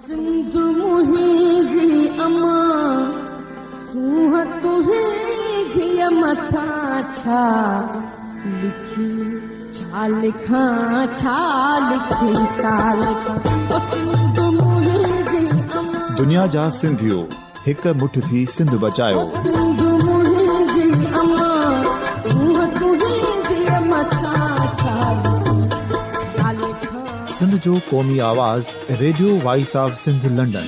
سنڌ منهنجي اما، سونهن تنهنجيء مٿان ڇا لکي، ڇا لکان، ڇا لکي، ڇا لکان، او سنڌ منهنجي اما. دنيا جا سنڌيو هڪ مٺ ٿي سنڌ بچايو. او سنڌ منهنجي اما، سونهن تنهنجيء مٿان ڇا لکي، ڇا لکان. سنڌ جو قومي آواز radio voice of Sindh London.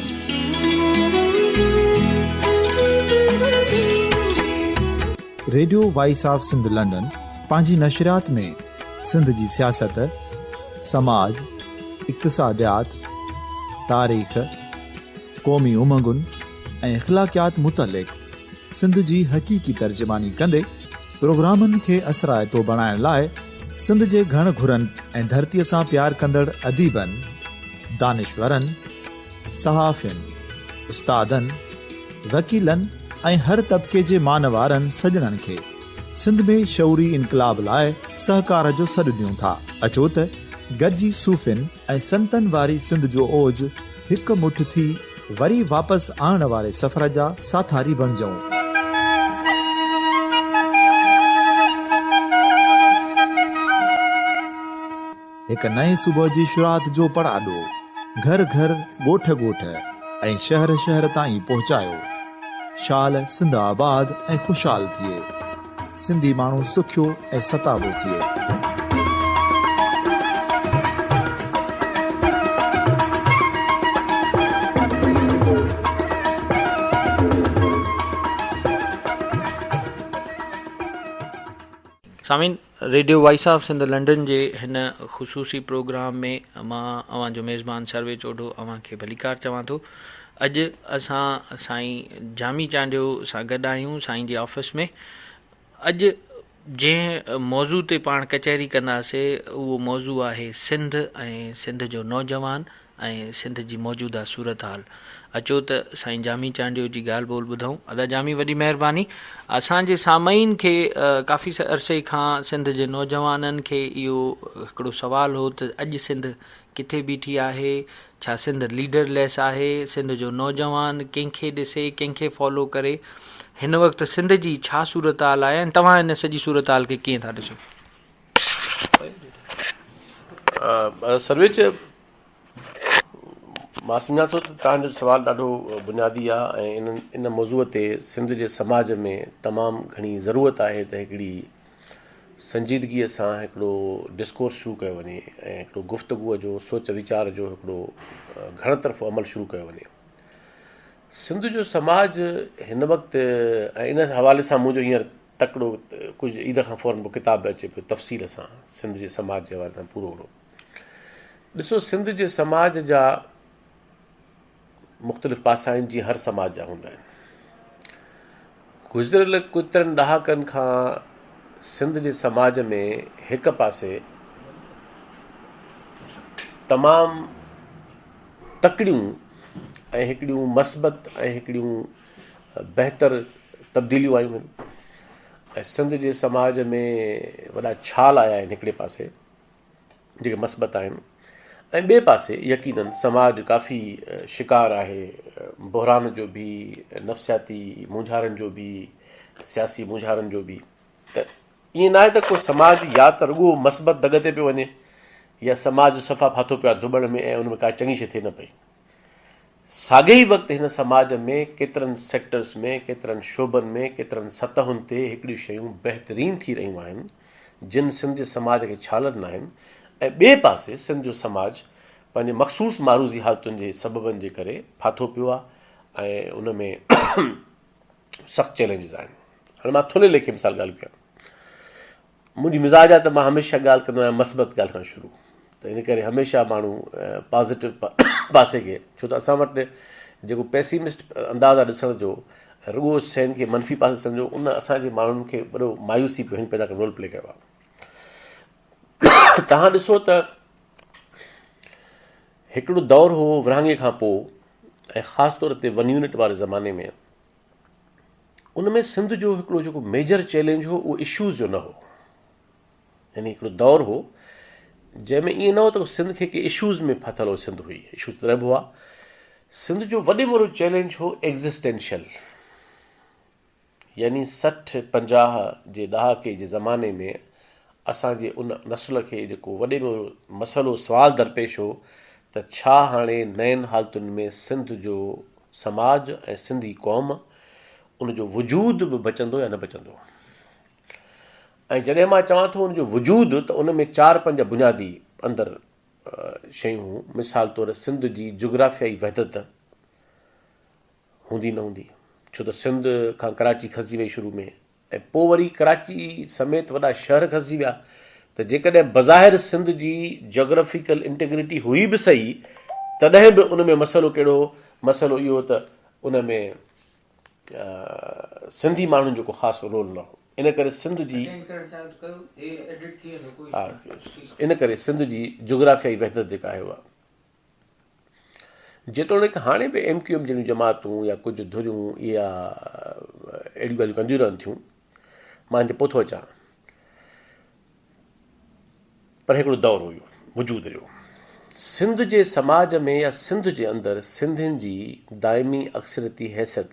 Radio voice of Sindh London پنهنجي نشريات ۾ سنڌ جي سياست، سماج، اقتصاديات، تاريخ، قومي امنگن ۽ اخلاقيات متعلق سنڌ جي حقيقي ترجماني ڪندي پروگرامن کي اثرائتو بڻائڻ لاء سنڌ جي گهڻ گهرن ۽ ڌرتيء سان پيار ڪندڙ اديبن، دانشورن، صحافين، استادن، وڪيلن ۽ هر طبقي جي مان وارن سڄڻن کي سنڌ ۾ شعوري انقلاب لاء سهڪار جو سڏ ڏيون ٿا. اچو ته گڏجي صوفين ۽ سنتن واري سنڌ جو اوج هڪ مٺ ٿي وري واپس آڻڻ واري سفر جا ساٿاري بڻجون. هڪ نئين صبح جي شروعات جو پڙاڏو گهر گهر، ڳوٺ ڳوٺ ۽ شهر شهر تائين پهچايو. شال سنڌ آباد ۽ خوشحال ٿئي. سنڌي ماڻهو سکيو ۽ ستابو ٿئي. سامعين radio voice of Sindh London جي هن خصوصي پروگرام ۾ مان اوهان جو ميزبان سرويچ اوڍو اوهان کي ڀليڪار چوان ٿو. اڄ اسان سائين جامي چانڊيو سان گڏ آهيون سائين جي آفيس ۾ اڄ جنهن موضوع تي پاڻ ڪچهري ڪنداسي اهو موضوع آهي سنڌ ۽ سنڌ جو نوجوان ۽ سنڌ جي موجوده صورتحال اچو ته سائين جامي چانڊيو جي ڳالهه ٻولهه ٻڌون ادا جامي وڏي مهرباني اسان جي سامعين کي ڪافي عرصي کان سنڌ جي نوجوانن کي اهو هڪڙو سوال هو ته اڄ سنڌ ڪٿي بيٺي آهي ڇا سنڌ ليڊر ليس آهي سنڌ جو نوجوان ڪنهن کي ڏسي ڪنهن کي فالو ڪري هن وقت سنڌ جي ڇا صورتحال آهي ۽ توهان ان سڄي صورتحال کي ڪيئن ٿا ڏسو؟ سرويچ مان سمجهان ٿو ته توهان جو سوال ڏاڍو بنيادي آهي ۽ ان ان موضوع تي سنڌ جي سماج ۾ تمام گهڻي ضرورت آهي ته هڪڙي سنجيدگيء سان هڪڙو ڊسڪورس شروع ڪيو وڃي ۽ هڪڙو گفتگوء جو سوچ ويچار جو هڪڙو گهڻ طرفو عمل شروع ڪيو وڃي. سنڌ جو سماج هن وقت ۽ ان حوالي سان منهنجو هينئر تڪڙو ڪجهه عيد کان فورن پوء ڪتاب به اچي پيو تفصيل سان سنڌ جي سماج جي حوالي سان پورو هڪڙو ڏسو سنڌ جي سماج جا مختلف پاسا آهن جيئن هر سماج جا هوندا آهن. گذريل ڪيترن ڏهاڪن کان سنڌ جي سماج ۾ هڪ پاسي تمام تڪڙيون ۽ هڪڙيون مثبت ۽ هڪڙيون بهتر تبديليون آيون آهن ۽ سنڌ جي سماج ۾ وڏا ڇال آيا آهن هڪڙي پاسي جيڪي مثبت آهن ۽ ٻئي پاسي يقينن سماج ڪافي شڪار آهي بحران جو به نفسياتي مونجهارن جو به سياسي مونجهارن جو به ته ائين ناهي ته ڪو سماج يا ته رڳو مثبت دڳ تي پيو وڃي يا سماج صفا ڦاٿو پيو آهي ڌٻڻ ۾ ۽ ان ۾ ڪا چڱي شيء ٿئي نه پئي ساڳئي ئي وقت هن سماج ۾ ڪيترن سيڪٽرز ۾، ڪيترن شعبن ۾، ڪيترن سطحن تي هڪڙيون شيون بهترين ٿي رهيون آهن، جن سنڌ جي سماج کي ڇال ڏنا آهن ۽ ٻئي پاسي سنڌ جو سماج پنهنجي مخصوص معروضي حالتن جي سببن جي ڪري ڦاٿو پيو آهي ۽ ان ۾ سخت چئلينجز آهن. هاڻي مان ٿلهي ليکي مثال ڳالهه ڪيان. منهنجي مزاج آهي ته مان هميشه ڳالهه ڪندو آهيان مثبت ڳالهه کان شروع ته ان ڪري هميشه ماڻهو پازيٽو پاسي کي ڇو ته اسان وٽ جيڪو پيسيمسٽ انداز آهي ڏسڻ جو رڳو شين کي منفي پاسي ڏسڻ جو ان اسان جي ماڻهن کي وڏو مايوسي پيدا ڪرڻ رول پلي ڪيو آهي توهان ڏسو ته هڪڙو دور هو ورهاڱي کان پوء ۽ خاص طور تي ون يونٽ واري زماني ۾ ان ۾ سنڌ جو هڪڙو جيڪو ميجر چئلينج هو اهو اشوز جو نه هو يعني هڪڙو دور هو جنهن ۾ ائين نه هو ته سنڌ کي ڪي اشوز ۾ ڦاٿل هو سنڌ هئي اشوز تڏهن به هئا سنڌ جو وڏي ۾ وڏو چئلينج هو ايگزسٽينشل يعني 60 50 جي ڏهاڪي جي زماني ۾ اسان جي ان نسل کي جيڪو وڏي ۾ وڏو مسئلو سوال درپيش هو ته ڇا هاڻي نين حالتن ۾ سنڌ جو سماج ۽ سنڌي قوم ان جو وجود به بچندو يا نه بچندو ۽ جڏهن مان چوان ٿو ان جو وجود ته ان ۾ چار پنج بنيادي اندر شيون هيون، مثال طور سنڌ جي جغرافيائي وحدت هوندي نه هوندي، ڇو ته سنڌ کان ڪراچي کسجي وئي شروع ۾ ۽ پوء وري ڪراچي سميت وڏا شهر کسجي ويا ته جيڪڏهن بظاهر سنڌ جي جاگرافيڪل انٽيگرٽي هئي به سهي تڏهن به ان ۾ مسئلو ڪهڙو هو؟ مسئلو اهو ته ان ۾ سنڌي ماڻهن جو ڪو خاص رول نه هو ان ڪري سنڌ جي ان ڪري سنڌ جي جغرافيائي وحدت جيڪا آهي اها جيتوڻيڪ هاڻي به ايم ڪيو ايم جهڙيون جماعتون يا ڪجهه ڌريون اها اهڙيون ڳالهيون ڪنديون رهن ٿيون مان هن تي پوء ٿو اچان پر هڪڙو دور هيو وجود جو. سنڌ جي سماج ۾ يا سنڌ جي اندر سنڌين جي دائمي اڪثريتي حيثيت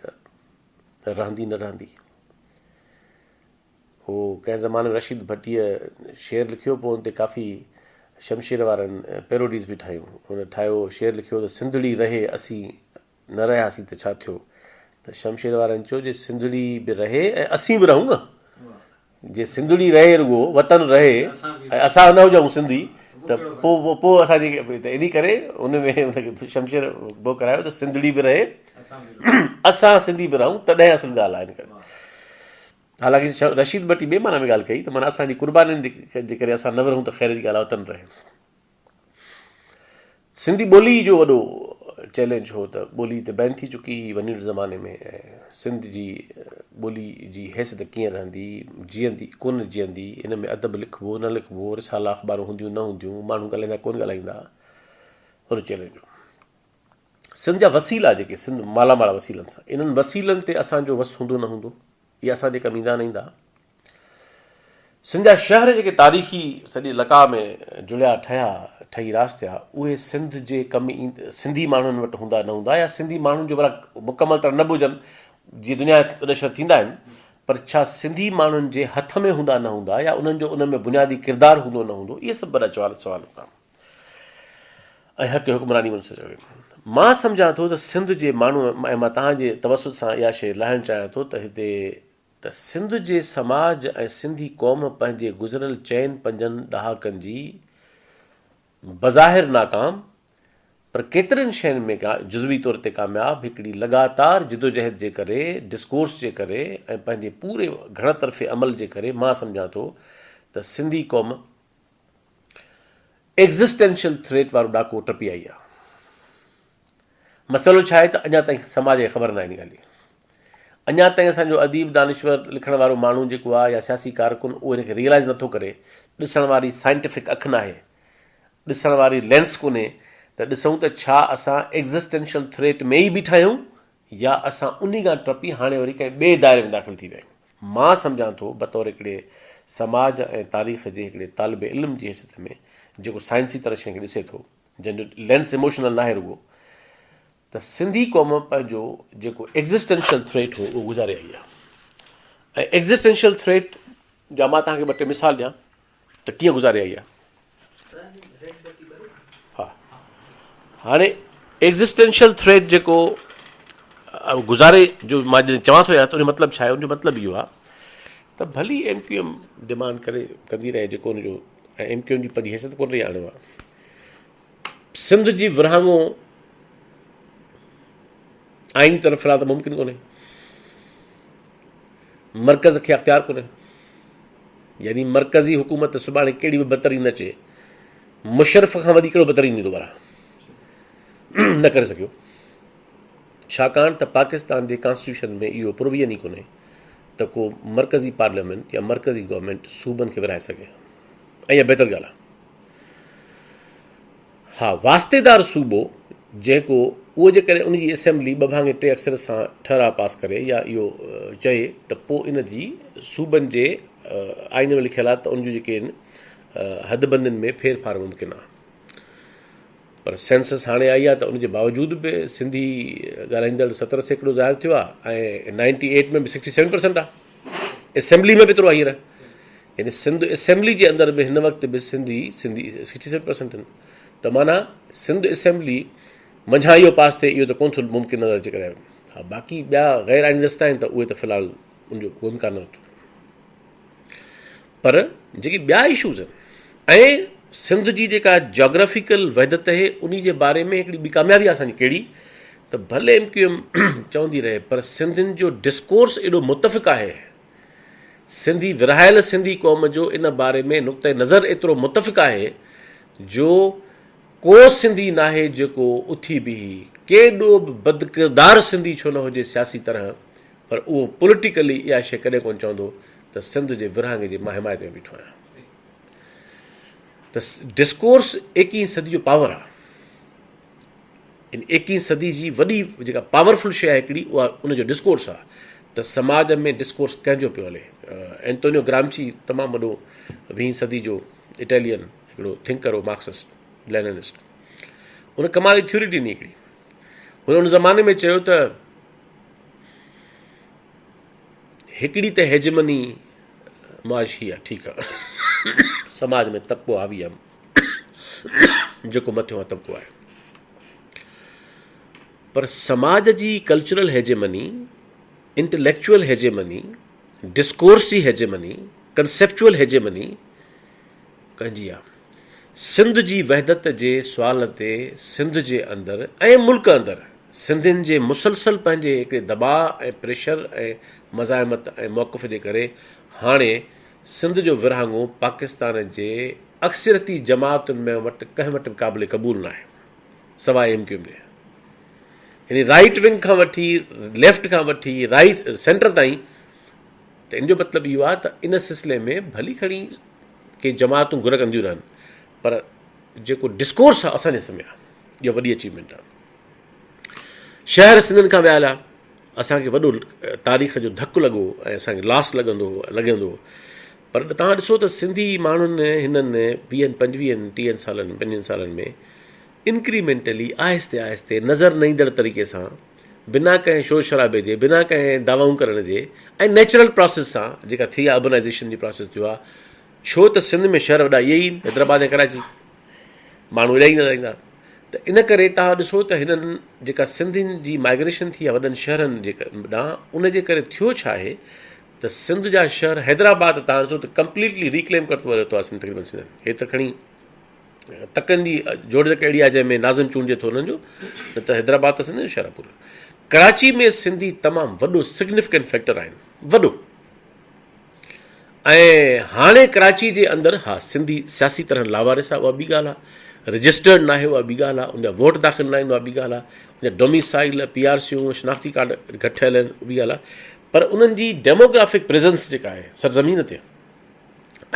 رهندي نه رهندي. هو ڪنهن زماني ۾ رشيد ڀٽيء شعر لکيو پوء ان تي ڪافي شمشير وارن پيروڊيز به ٺاهيون. هن ٺاهيو شعر لکيو ته سنڌڙي رهي اسين نه رهياسين ته ڇا ٿيو؟ ته شمشير وارن چيو جي سنڌڙي به رهي ۽ اسين به رهون نه. جي سنڌڙي رهي رڳو وطن رهي ۽ اسان نه هجون سنڌي ته پوء پوء اسان جي ته انهي ڪري ان ۾ ان کي شمشير بو ڪرايو ته سنڌڙي به رهي اسان سنڌي به رهون تڏهن اصل ڳالهه آهي ان ڪري حالانڪه رشيد ڀٽي ٻي معنيٰ ۾ ڳالهه ڪئي ته معنيٰ اسان جي قربانين جي ڪري اسان نه به رهون ته خير جي ڳالهه آهي وطن رهي. سنڌي ٻولي جو وڏو چئلينج هو ته ٻولي ته بين ٿي چڪي هئي ون يونٽ زماني ۾ ۽ سنڌ جي ٻولي جي حيثيت ڪيئن رهندي، جيئندي ڪونه جيئندي، ان ۾ ادب لکبو نه لکبو، رسالا اخبارون هونديون نه هونديون، ماڻهو ڳالهائيندا ڪونه ڳالهائيندا، وڏو چئلينج هو. سنڌ جا وسيلا جيڪي سنڌ مالا مال وسيلن سان، انهن وسيلن تي اسان جو وس هوندو نه هوندو، اهي اسان جي ڪم ايندا نه ايندا. سنڌ جا شهر جيڪي تاريخي سڄي لقاء ۾ جڙيا ٺهيا، ٺهي راس ٿيا، اهي سنڌ جي ڪم سنڌي ماڻهن وٽ هوندا نه هوندا يا سنڌي ماڻهن جو ڀلا مڪمل طرح نه به هجن جيئن دنيا جا وڏا شهر ٿيندا آهن پر ڇا سنڌي ماڻهن جي هٿ ۾ هوندا نه هوندا يا انهن جو ان ۾ بنيادي ڪردار هوندو نه هوندو اهي سڀ وڏا سوال سوال هوندا ۽ حق حڪمراني ان سان مان سمجهان ٿو ته سنڌ جي ماڻهو ۽ مان توهان جي توسط سان اها شيء لاهڻ چاهيان ٿو ته هتي ته سنڌ جي سماج ۽ سنڌي قوم پنهنجي گذريل چئن پنجن ڏهاڪن جي بظاهر ناڪام پر ڪيترين شين ۾ جزوي طور تي ڪامياب هڪڙي لڳاتار جدوجهد جي ڪري، ڊسڪورس جي ڪري ۽ پنهنجي پوري گهڻ طرفي عمل جي ڪري مان سمجهان ٿو ته سنڌي قوم ايگزسٽينشل ٿريٽ وارو ڏاڪو ٽپي آئي آهي. مسئلو ڇا آهي ته اڃا تائين سماج کي خبر ناهي ان ڳالهه جي. اڃا تائين اسان جو اديب دانشور لکڻ وارو ماڻهو جيڪو آهي يا سياسي ڪارڪن اهو ان کي ريئلائز نٿو ڪري، ڏسڻ واري سائنٽيفڪ اک ناهي، ڏسڻ واري لينس ڪونهي ته ڏسون ته ڇا اسان ايگزسٽينشل ٿريٽ ۾ ئي بيٺا آهيون يا اسان انهي کان ٽپي هاڻي وري ڪنهن ٻئي دائري ۾ داخل ٿي ويا آهيون. مان سمجهان ٿو بطور هڪڙي سماج ۽ تاريخ جي هڪڙي طالب علم جي حيثيت ۾ جيڪو سائنسي طرح شين کي ڏسي ٿو، جنهن جو لينس ايموشنل ناهي رڳو ته سنڌي قوم پنهنجو جيڪو ايگزسٽينشل ٿريٽ هو اهو گذاري آئي آهي ۽ ايگزسٽينشل ٿريٽ جا مان توهان کي ٻه ٽي مثال ڏيان ته ڪيئن گذاري آئي آهي ها هاڻي ايگزسٽينشل ٿريٽ جيڪو گذاري جو مان جڏهن چوان ٿو يا ته ان جو مطلب ڇا آهي ان جو مطلب اهو آهي ته ڀلي ايم ڪيو ايم ڊمانڊ ڪري ڪندي رهي جيڪو ان جو ۽ ايم ڪيو ايم جي پنهنجي حيثيت ڪونه رهي هاڻي اها سنڌ جي ورهاڱو آئيني طرف في الحال ته ممڪن ڪونهي مرڪز کي اختيار ڪونهي يعني مرڪزي حڪومت سڀاڻي ڪهڙي به بدترين اچي مشرف کان وڌيڪ ڪهڙو بدترين ايندو بارا نه ڪري سگهيو ڇاڪاڻ ته پاڪستان جي ڪانسٽيٽيوشن ۾ اهو پروويزن ئي ڪونهي ته ڪو مرڪزي پارليامينٽ يا مرڪزي گورنمينٽ صوبن کي ورهائي سگهي ۽ اها بهتر ڳالهه آهي. ها واسطيدار صوبو جيڪو اهو جيڪڏهن ان جي اسيمبلي ٻه ڀاڱي ٽي اڪثريت سان ٺهراء پاس ڪري يا اهو چئي ته پوء ان جي صوبن جي آئين ۾ لکيل آهي ته ان جون جيڪي آهن حدبندين ۾ ڦير ڦار ممڪن آهي. پر سينسس هاڻي آئي آهي ته ان جي باوجود به سنڌي ڳالهائيندڙ 70% ظاهر ٿيو آهي ۽ نائنٽي ايٽ ۾ به 67% آهي. اسيمبلي ۾ به ايترو آهي هينئر، يعني سنڌ اسيمبلي جي اندر به هن وقت به سنڌي سنڌي 67% آهن ته معنيٰ سنڌ اسيمبلي منجهان اهو پاس ٿئي اهو ته ڪونه ٿو ممڪن نظر اچي ڪڏهن. ها باقي ٻيا غير آئيني رستا آهن ته اهي ته في الحال ان جو ڪو امڪان نه ٿو. پر جيڪي ٻيا اشوز آهن ۽ سنڌ جي جيڪا جاگرافيڪل وحدت آهي انهي جي باري ۾ هڪڙي ٻي ڪاميابي آهي اسان جي ڪهڙي ته ڀلي ايم ڪيو ايم چوندي رهي پر سنڌين جو ڊسڪورس ايڏو متفق آهي، سنڌي ورهايل سنڌي قوم جو ان باري ۾ نقطه نظر ايترو متفق آهي جو ڪو سنڌي ناهي جيڪو اٿي بيهي ڪيڏو به بدڪردار سنڌي ڇو نه هجي سياسي طرح پر اهو پوليٽيڪلي اها شيء ڪڏهن ڪونه چوندو ته سنڌ جي ورهاڱي جي مان حمايت ۾ بيٺو آهيان ته ڊسڪورس ايڪيهين صدي جو پاور آهي. ان ايڪيهين صدي جي وڏي جيڪا پاورفل شيء آهي هڪڙي اها ان جو ڊسڪورس آهي ته سماج ۾ ڊسڪورس ڪنهن جو پيو هلي. اينتونيو گرامچي تمام وڏو ويهين صدي جو اٽالين هڪڙو ٿنڪر هو، مارڪسسٽ ليننسٽ، ان ڪمال جي ٿيوري ڏني هڪڙي. هن ان زماني ۾ چيو ته هڪڙي ته هيجمني معاشي آ ٺيڪ آ سماج ۾ طبقو حاوي آ جيڪو مٿيون طبقو آهي پر سماج جي ڪلچرل هيجمني، انٽليڪچوئل هيجمني، ڊسڪورس جي هيجمني، ڪنسيپچوئل هيجمني ڪنهن جي آ؟ سنڌ جي وحدت جي سوال تي سنڌ جي اندر ۽ ملڪ اندر سنڌين جي مسلسل پنهنجي هڪڙي دٻاء ۽ پريشر ۽ مزاحمت ۽ موقف جي ڪري هاڻي سنڌ جو ورهاڱو پاڪستان جي اڪثريتي جماعتن ۾ وٽ ڪنهن وٽ به قابل قبول ناهي سواء ايم ڪيو ايم جي يعني رائيٽ ونگ کان وٺي ليفٽ کان وٺي رائيٽ سينٽر تائين ته ان جو مطلب اهو آهي ته ان سلسلي ۾ ڀلي کڻي ڪي جماعتون گهر ڪنديون رهن پر جيڪو ڊسڪورس آهي اسان جي حصي ۾ آهي اها وڏي اچيومينٽ آهي. شهر سنڌين کان ويا هليا، اسان کي وڏو تاريخ جو ڌڪ لڳو ۽ اسان کي لاس لڳندو هو لڳندو هو پر توهان ڏسو ته سنڌي ماڻهن هنن ويهن پنجويهن ٽيهن سالن پنجويهن سالن ۾ انڪريمينٽلي آهستي آهستي نظر نه ايندڙ طريقي سان بنا ڪنهن شور شرابي جي بنا ڪنهن دعوائون ڪرڻ جي ۽ نيچرل پراسيس سان جيڪا ٿي آهي اربنائيزيشن جي پراسيس ٿيو آهي ڇو ته سنڌ ۾ شهر وڏا اهي ئي آهن حيدرآباد ۽ ڪراچي ماڻهو اهڙا ئي نظر ايندا ته ان ڪري توهان ڏسو ته هنن جيڪا سنڌين جي مائگريشن ٿي آهي وڏن شهرن جي ڏانهن ان جي ڪري ٿيو ڇا آهي ته سنڌ جا شهر حيدرآباد توهان ڏسو ته ڪمپليٽلي ريڪليم ڪري ورتو آهي سنڌ تقريبن سنڌين هي ته کڻي تڪن جي جوڙجڪ اهڙي آهي جنهن ۾ ناظم چونڊجي ٿو انهن جو نه ته حيدرآباد ته سنڌين جو شهر آهي پورو. ڪراچي ۾ سنڌي تمام وڏو سگنيفڪنٽ فيڪٽر آهن وڏو ۽ هاڻي ڪراچي جي اندر ها سنڌي سياسي طرح لاوارث آهي اها ٻي ڳالهه آهي رجسٽرڊ ناهي اها ٻي ڳالهه آهي ان جا ووٽ داخل ناهن اها ٻي ڳالهه آهي ان جا ڊوميسائل پي آر سيون شناختي ڪارڊ گهٽ ٺهيل آهن اها ٻي ڳالهه آهي پر انهن جي ڊيموگرافڪ پريزنس جيڪا آهي سرزمين تي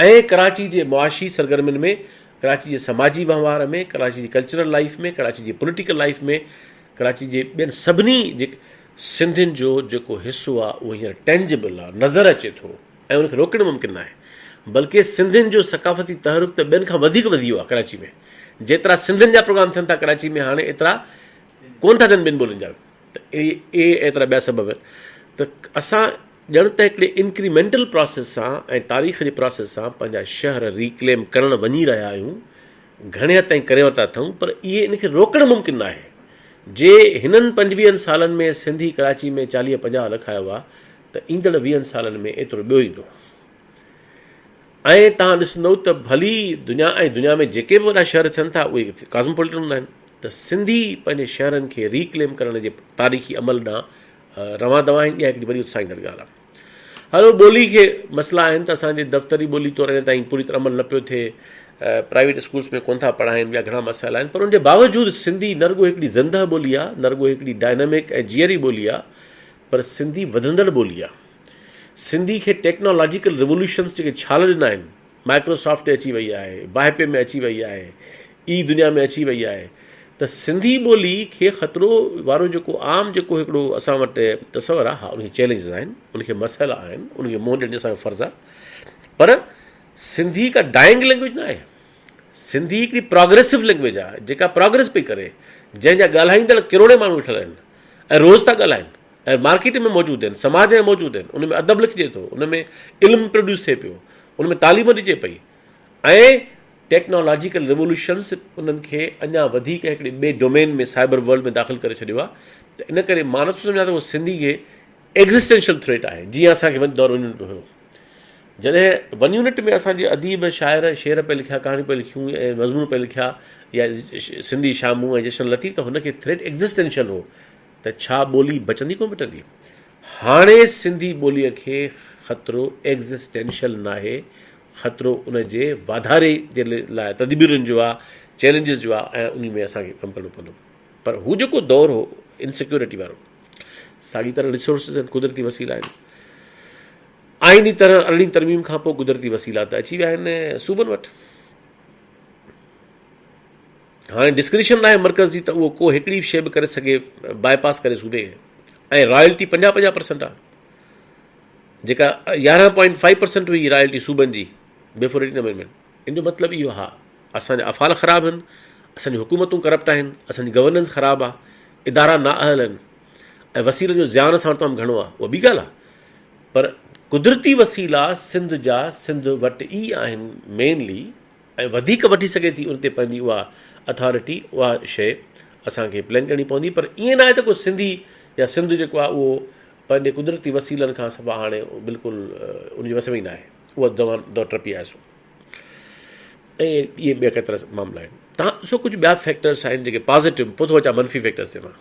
۽ ڪراچي جي معاشي سرگرمين ۾، ڪراچي جي سماجي وهنوار ۾، ڪراچي جي ڪلچرل لائيف ۾، ڪراچي جي پوليٽيڪل لائيف ۾، ڪراچي جي ٻين سڀني سنڌين جو جيڪو حصو آ اهو هينئر ٽينجبل آ، نظر اچي ٿو ۽ ان کي روڪڻ ممڪن ناهي. بلڪه سنڌين جو ثقافتي تحرڪ ته ٻين کان وڌيڪ وڌي ويو آ ڪراچي ۾. جيترا سنڌين جا پروگرام ٿين ٿا ڪراچي ۾ هاڻي ايترا ڪونه ٿا ٿين ٻين ٻولين جا. ته اهي ايترا ٻيا سبب آهن ته اسان ڄڻ ته هڪڙي انڪريمينٽل پراسيس سان ۽ تاريخ جي پراسيس سان پنهنجا شهر ريڪليم ڪرڻ وڃي رهيا آهيون، گهڻي حد تائين ڪري ورتا اٿئون پر اهي ان کي روڪڻ ممڪن ناهي. جي هنن پنجويهن سالن ۾ سنڌي ڪراچي ۾ چاليهه پنجاهه لک آيو آهي ته ايندڙ ويهن سالن ۾ ايترو ٻيو ايندو ۽ توهان ڏسندؤ ته ڀلي دنيا ۽ دنيا ۾ جيڪي به وڏا شهر ٿين ٿا اهي ڪاسموپوليٽن هوندا آهن ته سنڌي پنهنجي شهرن کي ريڪليم ڪرڻ جي تاريخي عمل ڏانهن روان دوان آهن اها هڪڙي وڏي اتساهيندڙ ڳالهه آهي. هلو ٻولي کي مسئلا آهن ته اسان جي دفتري ٻولي طور اڃا تائين پوري طرح عمل نه پيو ٿئي پرائيويٽ اسڪولس ۾ ڪونه ٿا پڙهائين ٻيا گهڻا مسئلا آهن پر ان جي باوجود سنڌي نه رڳو هڪڙي زندهه ٻولي آهي نه رڳو هڪڙي ڊائنامڪ ۽ جيئري ٻولي آهي پر سنڌي وڌندڙ ٻولي آهي سنڌي کي ٽيڪنالاجيڪل ريولوشنس جيڪي ڇال ڏنا آهن مائڪروسافٽ تي اچي وئي آهي، واهپي ۾ اچي وئي آهي، اي دنيا ۾ اچي وئي آهي ته سنڌي ٻولي کي خطرو وارو جيڪو عام جيڪو هڪڙو اسان وٽ تصور آهي ها ان کي چئلينجز آهن ان کي مسئلا آهن ان کي منهن ڏيڻ جو اسان جو فرض آهي پر سنڌي ڪا ڊائنگ لينگويج نه آهي. سنڌي هڪڙي پراگريسو لينگويج آهي جيڪا پراگريس پئي ڪري، جنهن جا ڳالهائيندڙ ڪروڙين ماڻهو ويٺل آهن ۽ روز ٿا ڳالهائين ۽ مارڪيٽ ۾ موجود آهن، سماج ۾ موجود آهن، ان ۾ ادب لکجي ٿو، ان ۾ علم پروڊيوس ٿئي پيو، ان ۾ تعليم ڏجي پئي ۽ ٽيڪنالاجيڪل ريووليوشنس انهن کي اڃا وڌيڪ هڪڙي ٻئي ڊومين ۾ سائبر ورلڊ ۾ داخل ڪري ڇڏيو آهي ته ان ڪري مان نٿو سمجهان ته اهو سنڌي کي ايگزسٽينشل ٿريٽ آهي جيئن اسان کي دور ون يونٽ ۾ هيو. جڏهن ون يونٽ ۾ اسان جي اديب شاعر شعر پئي لکيا ڪهاڻيون پئي لکيون ۽ مضمون پئي لکيا يا سنڌي شامون ۽ جشن لطيف ته هن کي ٿريٽ ايگزسٽينشل هو ته ڇا ٻولي بچندي ڪونه بچندي. هاڻي سنڌي ٻوليء کي خطرو ايگزسٽينشل ناهي خطرو ان جي واڌاري جي لاء تدبيرن جو آ چئلينجز جو آ ۽ ان ۾ اسان کي ڪم ڪرڻو پوندو پر هو جيڪو دور هو انسيڪيورٽي وارو ساڳي طرح ريسورسز آهن قدرتي وسيلا آهن آئيني طرح ارڙهين ترميم کان پوء قدرتي وسيلا ته اچي ويا آهن صوبن وٽ هاڻي ڊسڪريشن ناهي مرڪز جي ته اهو ڪو هڪڙي شيء به ڪري سگهي باء پاس ڪري صوبي کي ۽ رائلٽي 50 50 پرسنٽ آهي جيڪا 11.5 پرسنٽ هئي رائلٽي صوبن جي بيفور ايٽين امينڊمينٽ ان جو مطلب اهو ها اسان جا افعال خراب آهن، اسان جون حڪومتون ڪرپٽ آهن، اسان جي گورننس خراب آهي، ادارا نااهل آهن ۽ وسيلن جو زيان اسان وٽ تمام گهڻو آهي اها ٻي ڳالهه آهي پر قدرتي وسيلا سنڌ جا سنڌ وٽ ئي آهن مينلي ۽ وڌيڪ وٺي سگهي ٿي ان تي پنهنجي اها اٿارٽي اها شيء اسان کي پلان ڪرڻي پوندي پر ائين ناهي ته ڪو سنڌي يا سنڌ جيڪو آهي اهو پنهنجي قدرتي وسيلن کان صفا هاڻي بلڪل ان جي وس ۾ ئي ناهي اها دور ٽپي آياسون. ۽ اهي ٻيا ڪيترا معاملا آهن تان ڏسو ڪجهه ٻيا فيڪٽرس آهن جيڪي پازيٽو پوء ٿو اچان منفي فيڪٽرس تي مان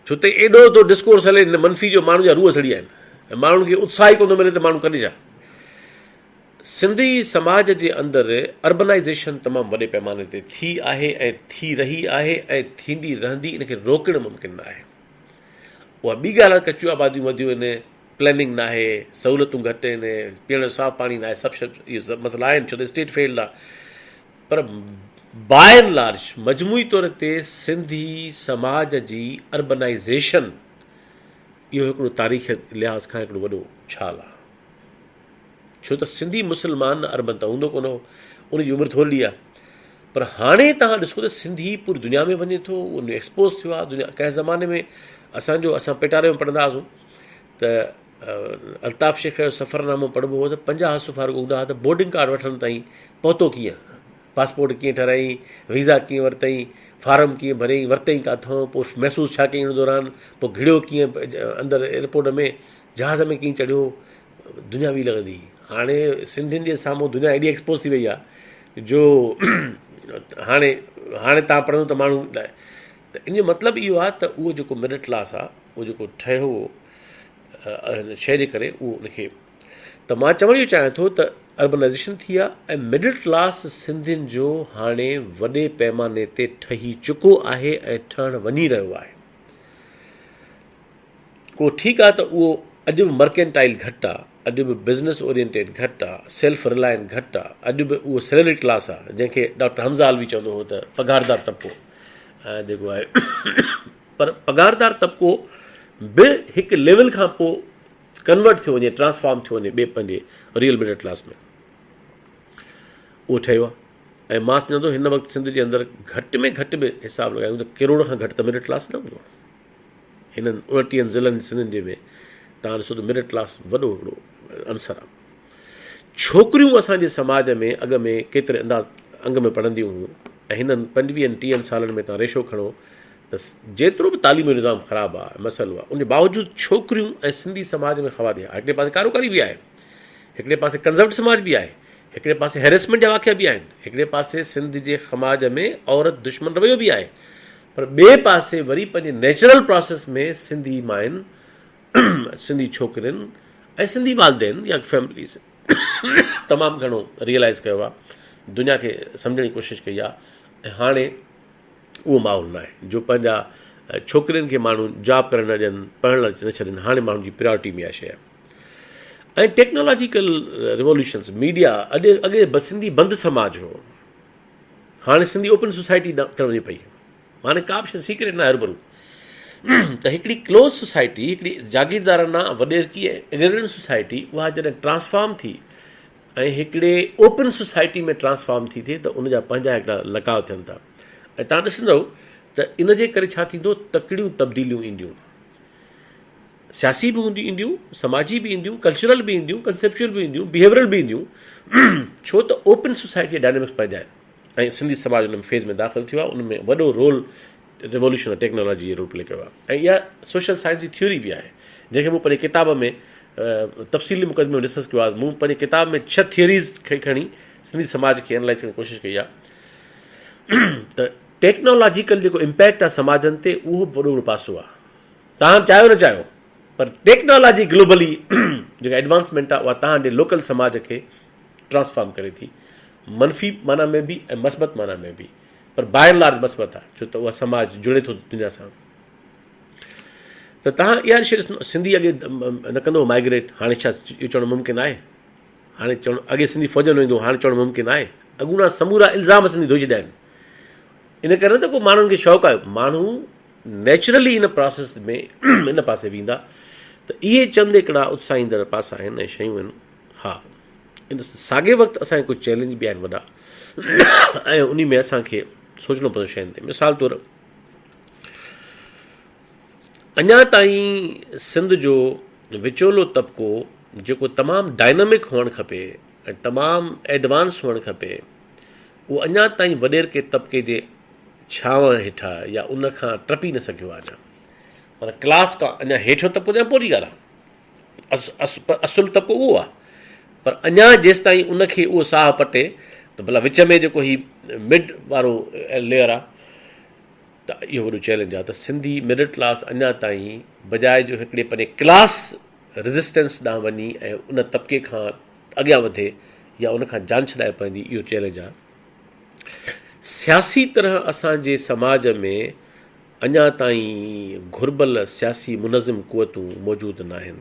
ڇو ته ايڏو ٿو ڊسڪورس هلي هن منفي جو ماڻهن جا روح سڙي ويا آهن ۽ ماڻهن کي اتساهه ئي ڪونه ٿو ملي ته ماڻهو ڪن ڇا سنڌي سماج جي اندر اربنائيزيشن تمام وڏي پيماني تي ٿي آهي ۽ ٿي رهي آهي ۽ ٿيندي رهندي ان کي روڪڻ ممڪن نه آهي اها ٻي ڳالهه آهي ڪچيون آباديون وڌيون آهن پلاننگ ناهي، سهولتون گهٽ آهن، پيئڻ جو صاف پاڻي ناهي، سڀ اهي سڀ مسئلا آهن ڇو ته اسٽيٽ فيلڊ آهي پر باء اينڊ لارج مجموعي طور تي سنڌي سماج جي اربنائيزيشن اهو هڪڙو تاريخي لحاظ کان هڪڙو وڏو ڇال آهي ڇو ته سنڌي مسلمان اربن ته هوندو ڪونه هو ان جي عمر ٿورڙي آهي پر هاڻي توهان ڏسو ته سنڌي پوري دنيا ۾ وڃي ٿو ان ايڪسپوز ٿيو آهي دنيا ڪنهن زماني ۾ اسانجو اسان پيٽاري ۾ پڙهندا هئاسون ته الطاف شيخ جو سفرنامو پڙهبو هو ته 50 صفحا رڳو هوندا هئا ته بورڊنگ ڪارڊ وٺڻ تائين پهتو ڪيئن پاسپورٽ ڪيئن ٺهرايائين ويزا ڪيئن ورتائين فارم ڪيئن ڀريائين ورتائين ڪاٿون پوء محسوس ڇا ڪيائين ان دوران پوء گهڙيو ڪيئن اندر ايئرپورٽ ۾ جهاز ۾ ڪيئن چڙهيو دنيا ٻي لڳندي هئي. هاڻي سنڌين جي سامهون دنيا ايڏي ايڪسپوز ٿي وئي آهي جو هاڻي هاڻي تان پڙهندو ته ماڻهو ته ان جو مطلب اهو آهي ته اهو جيڪو مڊل ڪلاس آهي اهو جيڪو ٺهيو هو شيء جي ڪري اهو ان کي ته مان چوڻ اهو چاهيان ٿو ته اربنائزيشن ٿي آهي ۽ مڊل ڪلاس سنڌين جو هاڻي وڏي پيماني تي ٺهي چڪو آهي ۽ ٺهڻ وڃي رهيو آهي. ڪو ٺيڪ آ ته اهو اڄ به مرڪينٽائل گهٽ آ، اڄ به بزنس اورينٽيڊ گهٽ آ، سيلف رلائنٽ گهٽ آ، اڄ به اهو سيلريڊ ڪلاس آ، جنهن کي ڊاڪٽر حمزه علوي چوندو هو ته پگهاردار طبقو جيڪو آهي پر پگهاردار طبقو به هڪ ليول کان پوء ڪنورٽ ٿيو وڃي ٽرانسفارم ٿيو وڃي ٻئي پنهنجي ريئل مڊل ڪلاس ۾ اهو ٺهيو آ ۽ مان سمجهان ٿو هن وقت سنڌ جي اندر گهٽ ۾ گهٽ به حساب لڳايون ته ڪروڙ کان گهٽ ته مڊل ڪلاس نه هوندو. هنن اڻٽيهن ضلعن سنڌ جي ۾ توهان ڏسو ته مڊل ڪلاس وڏو هڪڙو عنصر آهي. ڇوڪريون اسان جي سماج ۾ اڳ ۾ ڪيتري انداز انگ ۾ پڙهنديون هيون ۽ هنن پنجويهن ٽيهن سالن ۾ توهان ريشو کڻو ته جيترو به تعليمي نظام خراب آهي مسئلو آهي ان جي باوجود ڇوڪريون ۽ سنڌي سماج ۾ خواتين هڪڙي پاسي ڪاروڪاري به آهي هڪڙي پاسي ڪنزرويٽو سماج به آهي هڪڙي پاسي هيريسمينٽ جا واقعا به آهن هڪڙي پاسي سنڌ جي سماج ۾ عورت دشمن رويو به آهي پر ٻئي پاسي وري پنهنجي نيچرل پراسيس ۾ سنڌي ماين، سنڌي ڇوڪرين ۽ سنڌي والدين يا فيمليز تمام گهڻو ريئلائز ڪيو آهي، دنيا کي سمجهڻ جي ڪوشش ڪئي آهي ۽ هاڻي اهو ماحول ناهي جو پنهنجا ڇوڪرين کي ماڻهو جاب ڪرڻ نه ڏين، پڙهڻ لاء نه ڇڏين، هاڻي ماڻهن جي پريارٽي ۾ اها شيء آهي ۽ ٽيڪنالاجيڪل ريووليوشنس ميڊيا اڄ اڳي سنڌي بند سماج هو. هاڻي سنڌي اوپن سوسائٽي ڏانهن ٿيڻ وڃي پئي. هاڻي ڪا به شيء سيڪريٽ ناهي هربرو ته هڪڙي ڪلوز سوسائٽي هڪڙي جاگيردارانه وڏيرڪي ۽ ايگريرين سوسائٽي اها جڏهن ٽرانسفارم ٿي ۽ هڪڙي اوپن سوسائٽي ۾ ٽرانسفارم ٿي ٿئي ته ان جا پنهنجا هڪڙا لقاء ٿين ٿا ۽ توهان ڏسندؤ ته ان جي ڪري ڇا ٿيندو تڪڙيون تبديليون اينديون سياسي به هونديون اينديون سماجي به اينديون ڪلچرل به اينديون ڪنسيپچوئل به اينديون بيهيورل به اينديون ڇو ته اوپن سوسائٽي جا ڊائنامڪس پنهنجا آهن ۽ سنڌي سماج ان فيز ۾ داخل ٿيو آهي ان ۾ وڏو role revolution of technology role play ڪيو آهي ۽ اها سوشل سائنس جي ٿيوري به آهي جنهن کي مون پنهنجي ڪتاب ۾ تفصيلي مقدمي ۾ ڊسڪس ڪيو آهي مون پنهنجي ڪتاب ۾ ڇهه ٿيوريز کي کڻي سنڌي سماج کي انالائز ڪرڻ جي ڪوشش ڪئي آهي ته ٽيڪنالاجيڪل جيڪو امپيڪٽ آهي سماجن تي اهو به وڏو وڏو پاسو آهي توهان چاهيو نه چاهيو پر ٽيڪنالاجي گلوبلي جيڪا ايڊوانسمينٽ آهي اها توهان جي لوڪل سماج کي ٽرانسفارم ڪري ٿي منفي معنيٰ ۾ به ۽ مثبت معنيٰ ۾ به پر باء اينڊ لارج مثبت آهي ڇو ته اها سماج جڙي ٿو دنيا سان ته توهان اها شيء ڏسندو سنڌي اڳي نه ڪندو هو مائگريٽ هاڻي ڇا اهو چوڻ ممڪن آهي هاڻي چوڻ اڳي سنڌي فوج ۾ ويندو هاڻي چوڻ ممڪن آهي اڳوڻا سمورا الزام سنڌي ڌوئي ڇڏيا آهن ان ڪري نه ته ڪو ماڻهن کي شوق آهي ماڻهو نيچرلي ان پراسيس ۾ ان پاسي ويندا ته اهي چند هڪڙا اتساهيندڙ پاسا آهن ۽ شيون آهن ها ان ساڳي وقت اسان کي ڪجهه چئلينج به آهن وڏا ۽ ان ۾ اسان کي سوچڻو پوندو شين تي مثال طور اڃا تائين سنڌ جو وچولو طبقو جيڪو تمام ڊائنامڪ هئڻ کپي ۽ تمام ايڊوانس هئڻ کپي اهو اڃا تائين وڏيرڪي طبقي جي ڇانو هيٺ آهي يا ان کان ٽپي نه سگهيو آهي اڃا معنيٰ ڪلاس کان اڃا هيٺيون طبقو ته پوء جي ڳالهه آهي اصل طبقو اهو آهي پر اڃا جيستائين ان کي اهو ساهه پٽي ته ڀلا وچ ۾ جيڪو هي مڊ وارو ليئر آهي ته اهو وڏو چئلينج آهي ته سنڌي مڊل ڪلاس اڃا تائين بجاء جو هڪڙي پنهنجي ڪلاس ريزسٽنس ڏانهن وڃي ۽ ان طبقي کان اڳيان وڌي يا ان کان جان ڇڏائي پنهنجي اهو چئلينج آهي سياسي طرح اسان جي سماج ۾ اڃا تائين گهربل سياسي منظم قوتون موجود ناهن.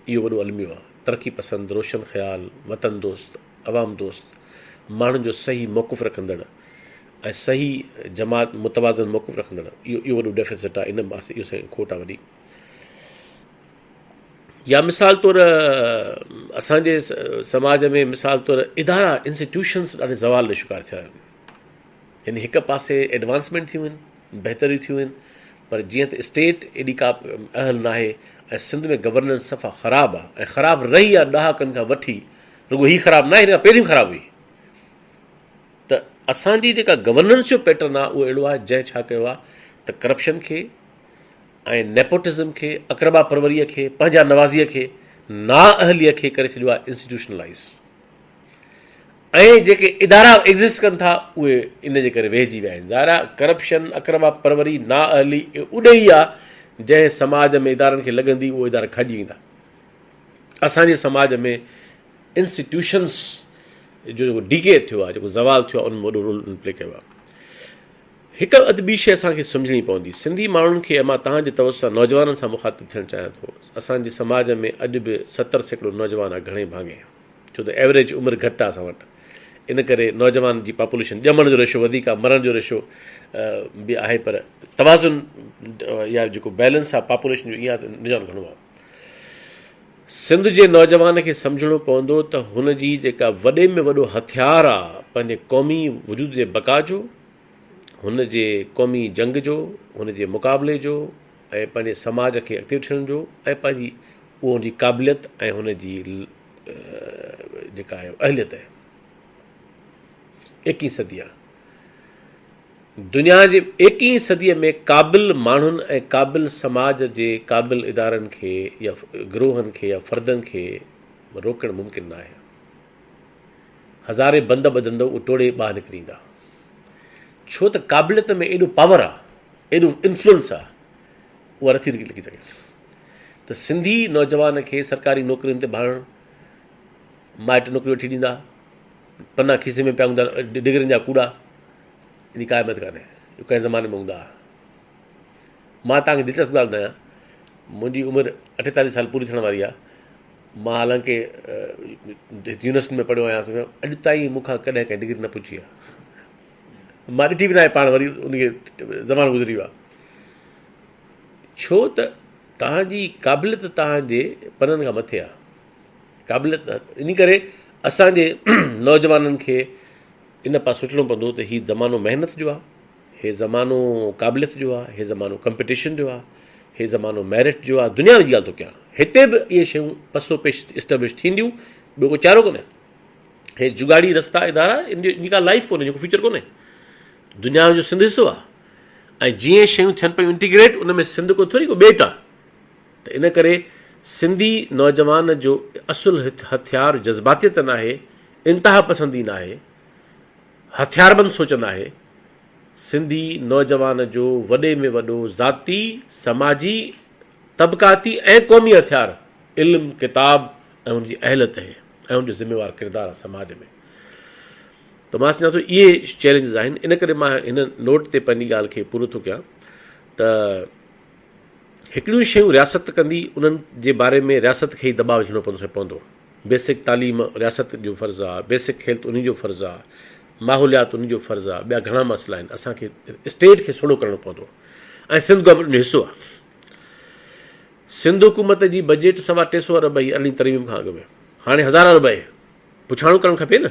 اهو وڏو الميو آهي. ترقي پسند، روشن خيال، وطن دوست، عوام دوست، ماڻهن جو صحيح موقف رکندڙ ۽ صحيح جماعت متوازن موقف رکندڙ اهو اهو وڏو ڊيفيسٽ آهي ان پاسي اهو کوٽ آهي وڏي. يا مثال طور اسان جي سماج ۾ مثال طور ادارا انسٽيٽيوشنس ڏاڍي زوال جو شڪار ٿيا آهن يعني هڪ پاسي ايڊوانسمينٽ ٿيون آهن بهتريون ٿيون آهن پر جيئن ته اسٽيٽ ايڏي ڪا اهل ناهي ۽ سنڌ ۾ گورننس صفا خراب آهي ۽ خراب رهي آهي ڏهاڪن کان وٺي رڳو هي خراب ناهي هن کان پهرين خراب هئي ته اسان جي جيڪا گورننس جو پيٽرن آهي اهو اهڙو آهي جنهن ڇا ڪيو آهي ته ڪرپشن کي ۽ نيپوٽزم کي، اقربا پروريء کي، پنهنجا نوازيء کي، نااهليء کي ڪري ڇڏيو آهي انسٽيٽيوشنلائيز ۽ جيڪي ادارا ايگزسٽ ڪن ٿا اهي ان جي ڪري ويهجي ويا آهن. ظاهر آهي ڪرپشن، اقربا پروري، نااهلي اڏي ئي آهي جنهن سماج ۾ ادارن کي لڳندي اهو ادارا کڄي ويندا. اسان جي سماج ۾ انسٽيٽيوشنس جو جيڪو ڊيڪي ٿيو آهي جيڪو زوال ٿيو آهي ان ۾ وڏو رول پلي ڪيو آهي. هڪ اڌ ٻي شيء اسان کي سمجهڻي پوندي. سنڌي ماڻهن کي ۽ مان توهان جي توسط سان نوجوانن سان مخاطب ٿيڻ چاهيان ٿو. اسان جي سماج ۾ اڄ به 70% نوجوان آهي گهڻي ڀاڱي. ڇو ته ايوريج عمر گهٽ آهي اسان وٽ. ان ڪري نوجوان جي پاپوليشن ڄمڻ جو ريشو وڌيڪ آهي مرڻ جو ريشو به آهي پر توازن يا جيڪو بيلنس آهي پاپوليشن جو ائين آهي ته نوجوان گهڻو آهي. سنڌ جي نوجوان کي سمجهڻو پوندو ته هن جي جيڪا وڏي ۾ وڏو هٿيار آهي پنهنجي قومي وجود جي بقا جو هن جي قومي جنگ جو، هن جي مقابلي جو ۽ پنهنجي سماج کي اڳتي وٺڻ جو ۽ پنهنجي اهو هن جي قابليت ۽ هن جي جيڪا آهي اهليت آهي. ايڪيهين صدي آهي. دنيا جي ايڪيهين صديء ۾ قابل ماڻهن ۽ قابل سماج جي قابل ادارن کي يا گروهن کي يا فردن کي روڪڻ ممڪن ناهي. هزارين بند ٻڌندؤ اهي ٽوڙي ٻاهر نڪري ايندا. ڇو ته قابليت ۾ ايڏو پاور آ، ايڏو انفلوئنس آ، اها نٿي لڪي سگهي. ته سنڌي نوجوان کي سرڪاري نوڪرين تي ڀاڙڻ، مائٽ نوڪري وٺي ڏيندا، پنا کيسي ۾ پيا هوندا، ڊگرين جا ڪوڙا، ان جي ڪا اهميت ڪانهي، اهو ڪنهن زماني ۾ هوندا ها. مان توهان کي دلچسپ ڳالهه ٻڌايان، منهنجي عمر 48 سال پوري ٿيڻ واري آ، مان حالانڪه يونيورسٽي ۾ پڙهيو آهيان اڄ تائين مون کان ڪڏهن ڪنهن ڊگري نه پڇي آهي مان ڏٺي به ناهي پاڻ وري ان کي زمانو گذري ويو آهي ڇو ته توهان جي قابليت توهان جي پنن کان مٿي آهي قابليت ان ڪري اسان جي نوجوانن کي ان پاسي سوچڻو پوندو ته هي زمانو محنت جو آهي، هي زمانو قابليت جو آهي، هي زمانو ڪمپٽيشن جو آهي، هي زمانو ميرٽ جو آهي، دنيا جي ڳالهه ٿو ڪيان، هتي به اهي شيون پسو پيش اسٽيبلش ٿينديون، ٻيو ڪو چارو ڪونهي. هي جگاڙي رستا ادارا ان جي ڪا لائف ڪونهي، جيڪو فيوچر ڪونهي. دنيا جو سنڌ حصو آهي ۽ جيئن شيون ٿين پيون انٽيگريٽ ان ۾ سنڌ ڪو ٿوري ڪو ٻيٽ آهي. ته ان ڪري سنڌي نوجوان جو اصل هٿيار جذباتيت ناهي، انتها پسندي ناهي، هٿياربند سوچ ناهي، سنڌي نوجوان جو وڏي ۾ وڏو ذاتي، سماجي، طبقاتي ۽ قومي هٿيار علم، ڪتاب ۽ ان جي اهليت اهي ۽ ان جو ذميوار ڪردار آهي سماج ۾. ته مان سمجهان ٿو اهي چئلينجز آهن ان ڪري مان هن نوٽ تي پنهنجي ڳالهه کي پورو ٿو ڪيان ته هڪڙيون شيون رياست ڪندي انهن جي باري ۾ رياست کي ئي دٻاء وجهڻو پوندو سو پوندو. بيسڪ تعليم رياست جو فرض آ، بيسڪ هيلٿ انهي جو فرض آ، ماحوليات انهي جو فرض آ، ٻيا گهڻا مسئلا آهن اسان کي اسٽيٽ کي سوڙهو ڪرڻو پوندو ۽ سنڌ گورنمينٽ ان جو حصو آ. سنڌ حڪومت جي بجيٽ سوا ٽي سو ارب هئي ارڙهين ترميم کان اڳ ۾ هاڻي هزار ارب آهي پڇاڻو ڪرڻ کپي نه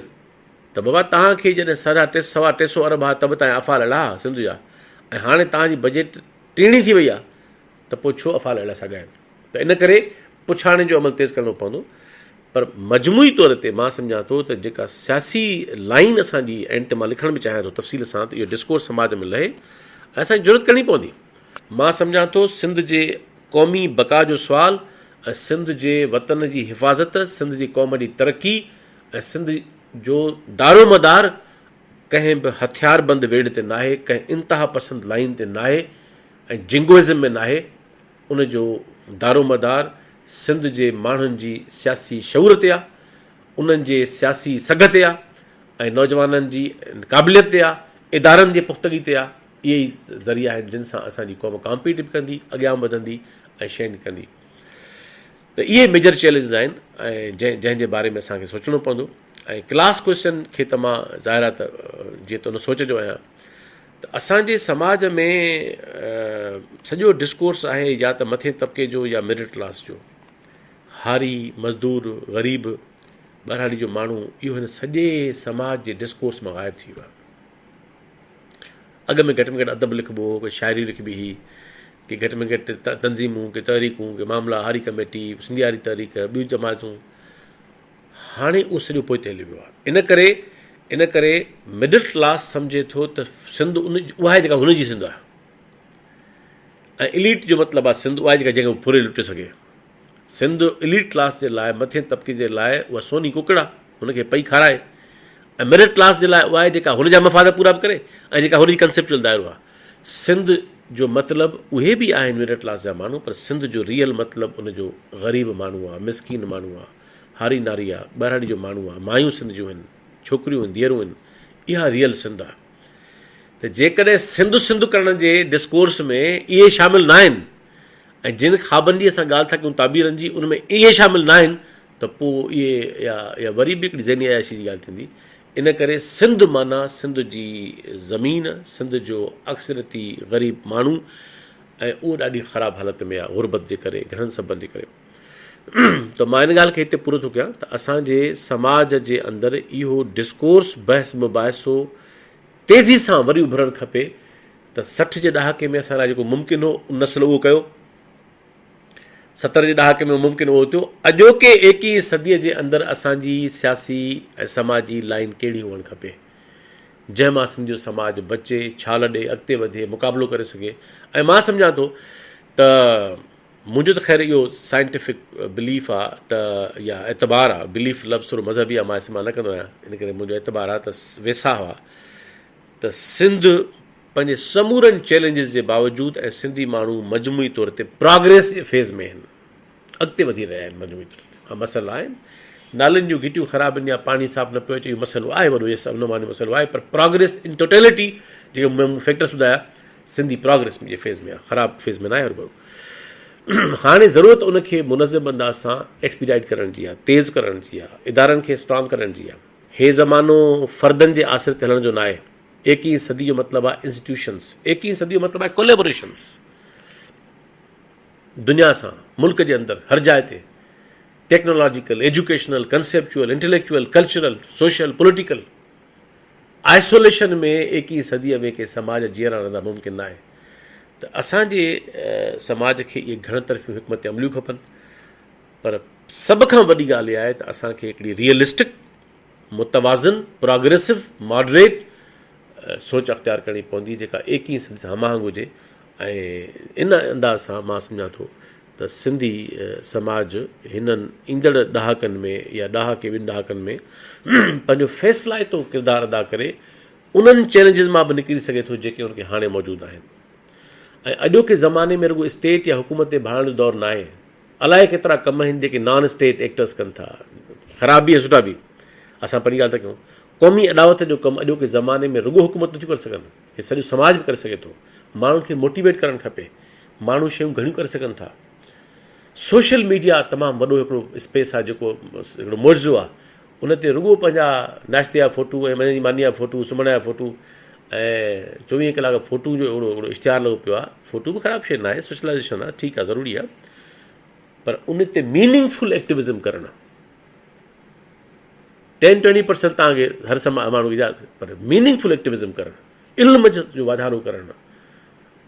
ته بابا توهان کي جڏهن ساڍا ٽي سوا ٽي سو ارب ها ته به توهان افعال اهڙا ها سنڌ جا ۽ هاڻي توهان جي بجيٽ ٽيڻي ٿي وئي آهي ته پوء ڇو افعال اهڙا ساڳيا آهن ته ان ڪري پڇاڻي جو عمل تيز ڪرڻو پوندو پر مجموعي طور تي مان سمجهان ٿو ته جيڪا سياسي لائين اسان جي اينڊ تي مان لکڻ به چاهيان ٿو تفصيل سان ته اهو ڊسڪورس سماج ۾ لهي ۽ اسان جي جرئت ڪرڻي پوندي. مان سمجهان ٿو سنڌ جي قومي بقا جو سوال ۽ سنڌ جي وطن جي حفاظت، سنڌ جي قوم جي ترقي ۽ سنڌ جو دارومدار ڪنهن به هٿياربند ويڙهه تي ناهي، ڪنهن انتها پسند لائين تي ناهي ۽ جنگوازم ۾ ناهي، ان جو دارومدار سنڌ جي ماڻهن جي سياسي شعور تي آ، انهن جي سياسي سگهه تي آ ۽ نوجوانن جي قابليت تي آ، ادارن جي پختگي تي آ، اهي ئي ذريعا آهن جن سان اسان جي قوم ڪامپيٽ به ڪندي، اڳيان به وڌندي ۽ شين ڪندي. ته اهي ميجر چئلينجز آهن ۽ جنهن جنهن جي باري ۾ اسان کي سوچڻو پوندو ۽ ڪلاس ڪوئسچن کي ته مان ظاهر آهي ته جيئن ته ان سوچ جو آهيان ته اسان جي سماج ۾ سڄو ڊسڪورس آهي يا ته مٿين طبقي جو يا مڊل ڪلاس جو هاري مزدور غريب ٻهراڙي جو ماڻهو اهو هن سڄي سماج جي ڊسڪورس مان غائب ٿي ويو آهي اڳ ۾ گهٽ ۾ گهٽ ادب لکبو هو، ڪي شاعري لکبي هئي، ڪي گهٽ ۾ گهٽ تنظيمون، ڪي تحريڪون، ڪي معاملا، هاري ڪميٽي، سنڌي هاري تحريڪ، ٻيون جماعتون. هاڻي اهو سڄو پوئتي هليو ويو آهي. ان ڪري ان ڪري مڊل ڪلاس سمجهي ٿو ته سنڌ ان اها آهي جيڪا هن جي سنڌ آهي ۽ اليٽ جو مطلب آهي سنڌ اها آهي جيڪا جنهن کي هو ڦري لٽي سگهي. سنڌ اليٽ ڪلاس جي لاء مٿين طبقي جي لاء اها سوني ڪڪڙ آهي، هن کي پئي کارائي ۽ مڊل ڪلاس جي لاء اها آهي جيڪا هن جا مفاد پورا به ڪري ۽ جيڪا هن جي ڪنسيپچوئل دائرو آهي. سنڌ جو مطلب اهي به آهن مڊل ڪلاس جا ماڻهو پر سنڌ جو ريئل مطلب ان جو غريب ماڻهو آهي، مسڪين ماڻهو آهي، هاري ناري آهي، ٻهراڙي جو ماڻهو آهي، مايون سنڌ جون آهن، ڇوڪريون آهن، ڌيئرون آهن، اها ريئل سنڌ آهي. ته جيڪڏهن سنڌ سنڌ ڪرڻ جي ڊسڪورس ۾ اهي شامل ناهن ۽ جن خوابن جي اسان ڳالهه ٿا ڪيون تعبيرن جي ان ۾ اهي شامل ناهن ته پوء اهي اها وري به هڪڙي ذهني عياشي جي ڳالهه ٿيندي. ان ڪري سنڌ معنيٰ سنڌ جي زمين، سنڌ جو اڪثريتي غريب ماڻهو ۽ اهو ڏاڍي خراب حالت ۾ آهي غربت جي ڪري گهڻن سببن جي ڪري. ته مان ان ڳالهه کي هتي پورو ٿو ڪيان ته اسان جي سماج جي اندر اهو ڊسڪورس بحث مباحثو تيزي سان وري اڀرڻ کپي ته 60 جي ڏهاڪي ۾ اسان لاء جيڪو ممڪن هو ان نسل اهو ڪيو، 70 جي ڏهاڪي ۾ ممڪن اهو ٿيو، اڄوڪي ايڪيهين صديء جي اندر اسان جي سياسي ۽ سماجي لائين ڪهڙي هئڻ کپي جنهن مان سنڌ جو سماج بچي، ڇال ڏئي، اڳتي وڌي، مقابلو ڪري سگهي ۽ مان سمجهان ٿو ته منهنجو ته خير اهو سائنٽيفڪ بليف آ ته يا اعتبار آ، بليف لفظ ٿورو مذهبي آ مان استعمال نه ڪندو آهيان ان ڪري منهنجو اعتبار آ ته ويساهه آ ته سنڌ پنهنجي سمورن چئلينجز جي باوجود ۽ سنڌي ماڻهو مجموعي طور تي پراگريس جي فيز ۾ آهن اڳتي وڌي رهيا آهن مجموعي طور تي ها مسئلا آهن نالين جون گهٽيون خراب آهن يا پاڻي صاف نه پيو اچي اهو مسئلو آهي وڏو يس امن امان جو مسئلو آهي پر پراگريس ان ٽوٽيلٽي جيڪي مون فيڪٽرس ٻڌايا سنڌي پراگريس جي فيز ۾ آهي خراب فيز ۾ ناهي هربرو هاڻي ضرورت ان کي منظم انداز سان ايڪسپيڊائٽ ڪرڻ جي آهي تيز ڪرڻ جي آهي ادارن کي اسٽرانگ ڪرڻ جي آهي هي زمانو فردن جي آسري تي هلڻ جو ناهي. ايڪيهين صدي جو مطلب آهي انسٽيٽيوشنز، ايڪيهين صدي جو مطلب آهي ڪوليبوريشنز دنيا سان، ملڪ جي اندر هر جاء تي. Technological, educational, conceptual, intellectual, cultural, social, political. Isolation ۾ ايڪيهين صديء ۾ ڪنهن سماج جيئرا رهندا ممڪن ناهي ته اسان جي سماج کي اهي گهڻ طرفيون حڪمت عمليون کپن پر سڀ کان وڏي ڳالهه اها آهي ته اسان کي هڪڙي ريئلسٽڪ، متوازن، پراگريسو، ماڊريٽ سوچ اختيار ڪرڻي پوندي جيڪا ايڪيهين صدي سان هم آهنگ هجي ۽ ان انداز سان مان سمجهان ٿو ته سنڌي سماج هنن ايندڙ ڏهاڪن ۾ يا ڏهاڪي ٻن ڏهاڪن ۾ پنهنجو فيصلائتو ڪردار ادا ڪري انهن چئلينجز مان به نڪري سگهي ٿو جيڪي ان کي هاڻي موجود آهن ۽ اڄوڪي زماني ۾ رڳو اسٽيٽ يا حڪومت تي ڀاڙڻ جو دور ناهي. الائي ڪيترا ڪم آهن جيڪي نان اسٽيٽ ايڪٽرس ڪن ٿا، خراب به ۽ سٺا به. اسان پنهنجي ڳالهه ٿا ڪيون. قومي اڏاوت جو ڪم اڄوڪي زماني ۾ رڳو حڪومت نٿيون ڪري سگهن، هي سڄو سماج به ڪري سگهي ٿو. ماڻهن کي موٽيويٽ ڪرڻ کپي. ماڻهو شيون گهڻيون ڪري سگهن ٿا. سوشل ميڊيا تمام وڏو هڪڙو اسپيس آهي جيڪو هڪڙو معجزو آهي. ان تي رڳو پنهنجا ناشتي جا فوٽو ۽ منجهند جي ماني جا فوٽو، سمهڻ جا فوٽو ۽ 24 ڪلاڪ فوٽو جو اهڙو هڪڙو اشتهار لڳو پيو آهي. فوٽو به خراب شيء ناهي، سوشلائيزيشن آهي، ٺيڪ آهي، ضروري آهي پر ان تي ميننگ فل ايڪٽوزم ڪرڻ ٽين ٽوئنٽي پرسنٽ توهان کي هر سما ماڻهو کي پر ميننگ فل ايڪٽوزم ڪرڻ، علم جو واڌارو ڪرڻ،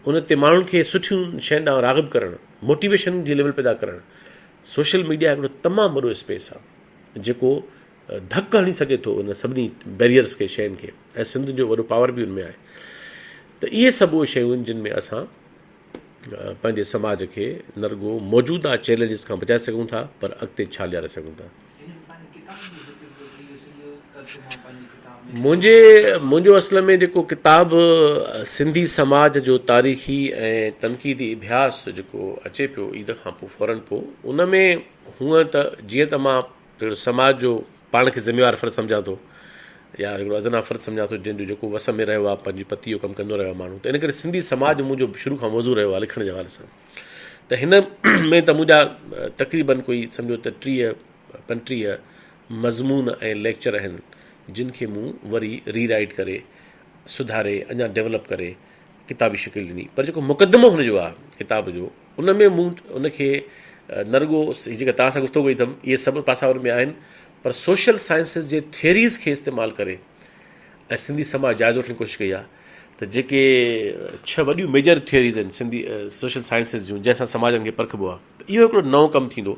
ان تي ماڻهن کي سٺيون شين ڏانهن راغب ڪرڻ، موٽيويشن جي ليول پيدا ڪرڻ. سوشل ميڊيا هڪڙو تمام وڏو اسپيس آهي جيڪو ڌڪ هڻي سگهي ٿو ان سڀني بيريئرس کي، شين کي ۽ سنڌ جو وڏو پاور به ان ۾ آهي ته اهي سڀ اهي شيون آهن جن ۾ اسان پنهنجي سماج کي نه رڳو موجوده چئلينجز کان بچائي سگهون ٿا پر اڳتي ڇال ڏياري سگهون ٿا. منهنجي منهنجو اصل ۾ جيڪو ڪتاب سنڌي سماج جو تاريخي ۽ تنقيدي اڀياس جيڪو اچي پيو عيد کان پوء فورن پوء ان ۾ هونء ته جيئن ته مان هڪڙو سماج جو پاڻ کي ذميوار فرد سمجهان ٿو يا هڪڙو ادنيٰ فرد سمجهان ٿو جنهن جو جيڪو وس ۾ رهيو آهي پنهنجي پتي جو ڪم ڪندو رهيو آهي ماڻهو ته ان ڪري سنڌي سماج منهنجو شروع کان موضوع رهيو آهي لکڻ جي حوالي سان ته هن ۾ ته منهنجا تقريبن ڪوئي سمجهو ته 30 35 مضمون ۽ ليڪچر آهن جن کي مون وري ري رائيٽ ڪري سڌاري اڃا ڊيولپ ڪري ڪتابي شڪل ڏني پر جيڪو مقدمو هن جو آهي ڪتاب جو ان ۾ مون ان کي نه رڳو هي جيڪا توهان سان گفتگو ڪئي اٿم اهي سڀ پاسا ان ۾ آهن پر سوشل سائنسز جي ٿيوريز کي استعمال ڪري ۽ سنڌي سماج جائزو وٺڻ جي ڪوشش ڪئي آهي ته جيڪي ڇهه وڏيون ميجر ٿيوريز آهن سنڌي سوشل سائنسز جون جنهن سان سماجن کي پرکبو آهي ته اهو هڪڙو نئون ڪم ٿيندو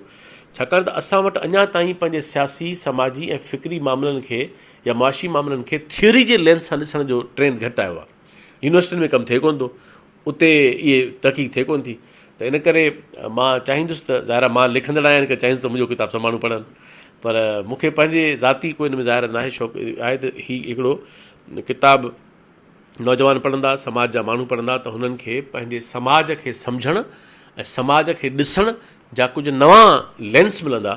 ڇاڪاڻ ته اسان وٽ اڃا تائين پنهنجي سياسي سماجي ۽ فڪري معاملن کي يا معاشي معاملن کي ٿيوري جي لينس سان ڏسڻ جو ٽرينڊ گهٽ آيو آهي يونيورسٽين ۾ ڪم ٿئي ڪونه ٿو اتي اهي تحقيق ٿئي ڪونه ٿي ته ان ڪري مان چاهيندس ته ظاهر آهي مان لکندڙ آهيان ان ڪري چاهيندس ته منهنجو ڪتاب سڀ ماڻهو پڙهن پر مون کي پنهنجي ذاتي ڪو ان ۾ ظاهر ناهي شوق آهي ته هي هڪڙو ڪتاب نوجوان پڙهندا سماج جا ماڻهو پڙهندا ته هنن کي پنهنجي سماج کي سمجهڻ ۽ سماج کي ڏسڻ جا ڪجهه نوان لينس ملندا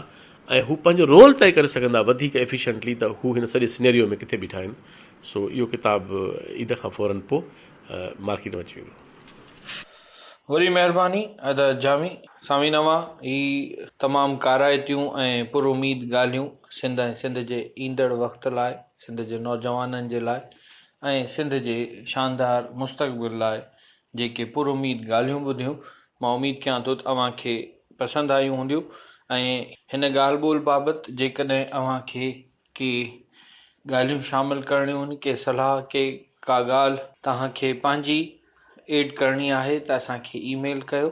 ۽ هو پنهنجو رول طئي ڪري سگهندا وڌيڪ ايفيشنٽلي ته هو هن سڄي سنيريو ۾ ڪٿي بيٺا آهن سو اهو ڪتاب عيد کان فورن پوء مارڪيٽ ۾ اچي ويندو. وڏي مهرباني ادا جامي. سامعين اوهان هي تمام ڪارائتيون ۽ پر اميد ڳالهيون سنڌ ۽ سنڌ جي ايندڙ وقت لاء سنڌ جي نوجوانن جي لاء ۽ سنڌ جي شاندار مستقبل لاء جيڪي پر اميد ڳالهيون ٻڌيون مان اميد ڪيان ٿو ته اوهان کي پسند آيون هونديون ۽ هن ڳالهه ٻولهه بابت جيڪڏهن اوهان کي ڪي ڳالهيون شامل ڪرڻيون هن ڪي صلاح ڪي ڪا ڳالهه توهان کي پنهنجي ايڊ ڪرڻي آهي ته اسان کي اي ميل ڪيو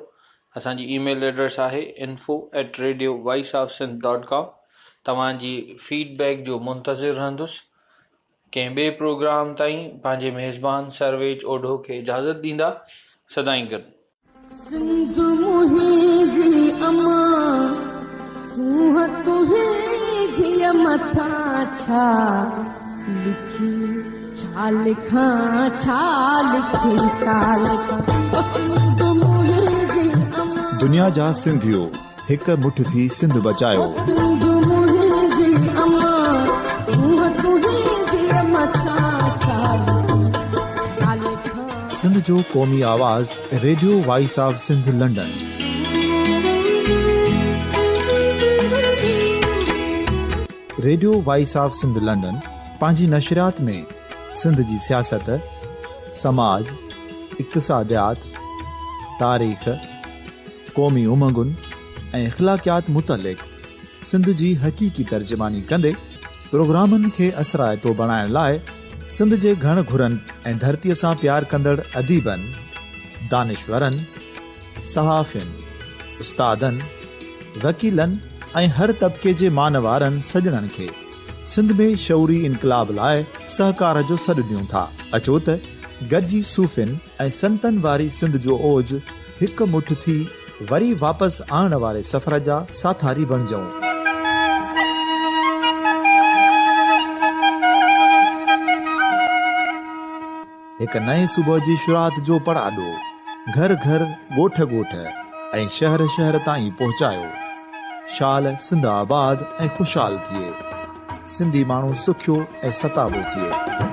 اسان جي اي ميل ايڊريس آهي info at radio voice of Sindh dot com توهان جي فيڊ بيڪ جو منتظر رهندس ڪنهن ٻئي پروگرام تائين پنهنجي ميزبان سرويچ اوڍو کي اجازت ڏيندا سدائين گڏ. سنڌ منهنجي امان، سونهن تنهنجي مٿان ڇا لکي ڇا لکان ڇا لکي ڇا لکان او سنڌ منهنجي امان. دنيا جا سنڌيو هڪ مٺ ٿي سنڌ بچايو. او سنڌ منهنجي امان، سونهن تنهنجي مٿان ڇا لکي ڇا لکان. سنڌ جو قومي آواز radio voice of Sindh London. Radio voice of Sindh London پنهنجي نشريات ۾ سنڌ جي سياست، سماج، اقتصاديات، تاريخ، قومي امنگن ۽ اخلاقيات متعلق سنڌ جي حقيقي ترجماني ڪندي پروگرامن کي اثرائتو بڻائڻ لاء سنڌ جي گهڻ گهرن ۽ ڌرتيء سان پيار ڪندڙ اديبن، دانشورن، صحافين، استادن، وڪيلن ۽ هر طبقي جي مان وارن سڄڻن کي سنڌ ۾ شعوري انقلاب لاء سهڪار جو سڏ ڏيون ٿا. اچو ته گڏجي صوفين ۽ سنتن واري سنڌ جو اوج هڪ مٺ ٿي وري واپس آڻڻ واري سفر جا ساٿاري بڻجون. هڪ نئين صبح جي شروعات جو پڙاڏو گهر گهر، ڳوٺ ڳوٺ ۽ شهر شهر تائين پهچايو. شال سنڌ آباد ۽ خوشحال ٿئي. سنڌي ماڻهو سکيو ۽ ستابو ٿئي.